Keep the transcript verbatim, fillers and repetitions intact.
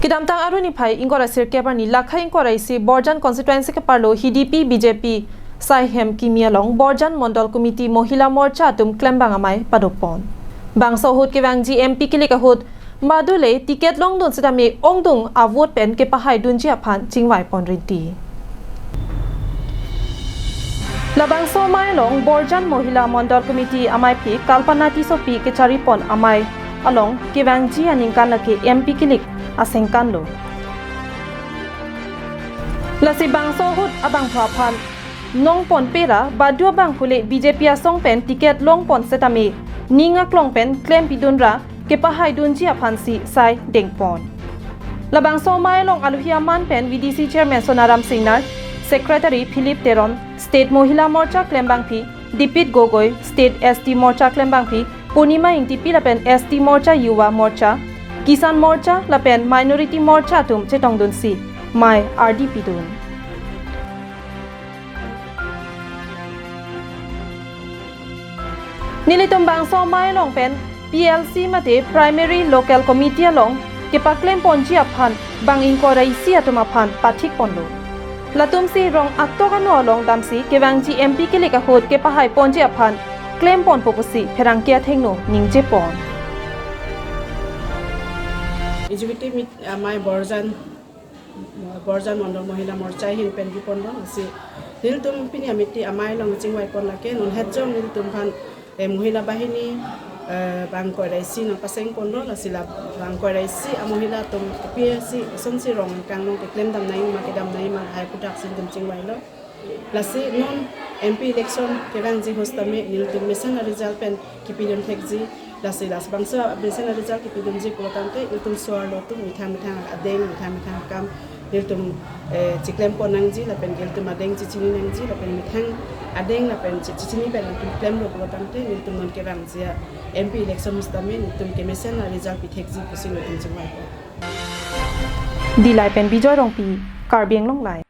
Kedamtang Arni phai ingkoi ra sirkep arni lakha ingkoi ra isi Borjan constituency keparlo H D P B J P saihem kimi along Borjan Mondol Committee Mohila Morcha atum klembang amei padopon. Bangso ahut kevangji M P kilik ahut madule ticket longdun setame ongdung avote pen kepahaidunji aphan chingvaipon rinti. Labangso amei along Borjan Mohila Mondol Committee amei phi Kalpana Tissopi kecharipon amei along kevangji aningkan lake M P kilik asengkan lo. Lasi bangso ahut abangphu aphan nongpon pera badu abangphu le B J P asong pen ticket longpon setame ning aklong pen klempidun ra kepahaidunji aphansi sai dengpon. Labangso amei along alohi aman pen V D C Chairman Sonaram Singnar, Secretary Philip Teron, State Mohila Morcha klembangpi Dipit Gogoi, State S T Morcha klembangpi Purnima Ingtipi lapen S T Morcha, Yuva Morcha, Kisan Morcha lapen Minority Morcha atum chetongdunsi amei ardi pidun. Nelitum bangso amei along pen P L C mate Primary Local Committee along kepaklemponji aphan bang ingkoi ra isi atum aphan pathikponlo. Latumsi rong atok ano along damsi kevangji M P kilik ahut kepahaiponji aphan klemponpo pusi pherangke athengno ningjepon. Executive meet, amei Borjan, Borjan Mondol Mohila Morcha ahin pen kiponlo, lasi nelitum pini amiti amei along chingvaipon lake non hetjong nelitum aphan, eh, Mohila Bahini, eh, bang ingkoi ra isi nangpasengponlo, lasi la bang ingkoi ra isi amohila atum P L C asonsi rong ingkang along keklem dam nangji ma kedam nangji ma lahai aphuthak si nelitum chingvailo. Lasi non M P election kevangji ahut setame nelitum mesen aresult pen kipidun thekji, lasi lasi bangso mesen aresult kipidunji pulotangte nelitum so-arlo atum methang methang adeng methang methang akam nelitum, eh, chiklempon nangji lapen nelitum adeng chichini nangji lapen methang adeng lapen chi- chichini pen nelitum klemlo pulotangte nelitum non kevangji a M P election ahut setame nelitum kemesen aresult pithekji pusi nelitum chingvaipon. Dillai pen Bijoy Rongpi, Karbi Anglong Live.